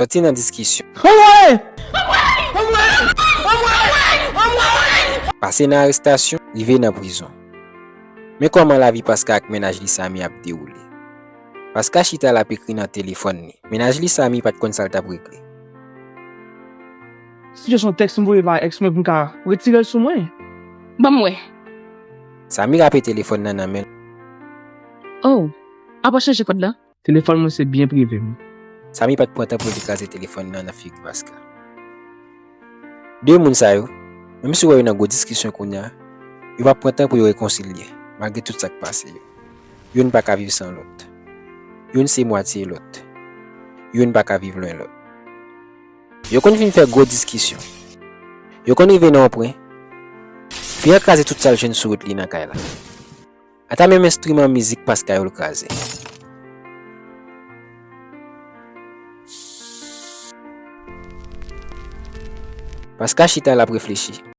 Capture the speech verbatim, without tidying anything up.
Sòti nan diskisyon. Anmwey! Anmwey! Anmwey! Pase nan arestasyon, rive nan prizon. Men kòman lavi Paska ak mennaj li Samy ap dewoule. Paska chita l ap ekri nan telefòn li. Mennaj li Samy pa t konn sa l t ap regle. Si se yon tèks m voye ba èks mwen pou m ka retire l sou mwen. Ban m wè. Samy rape telefòn nan nan men l. Oh, apa w chanje kòd la? Telefòn mwen se byen prive m. Samy pa t pran tan pou l te kraze telefòn nan nan figi Paska. De moun sa yo, menm si w wè yo nan gwo diskisyon kounye a, yo pa pran tan pou yo rekonsilye, malgre tout sa k pase yo. Youn pa ka viv san lòt. Youn se mwatye lòt. Youn pa ka viv lwen lòt. Yo konn fin fè gwo diskisyon. Yo konn rive nan yon pwen, fi an kraze tout sa l jwenn sou wout li nan kay la. Ata menm enstriman mizik Paska yo l kraze. Paska chita l ap reflechi.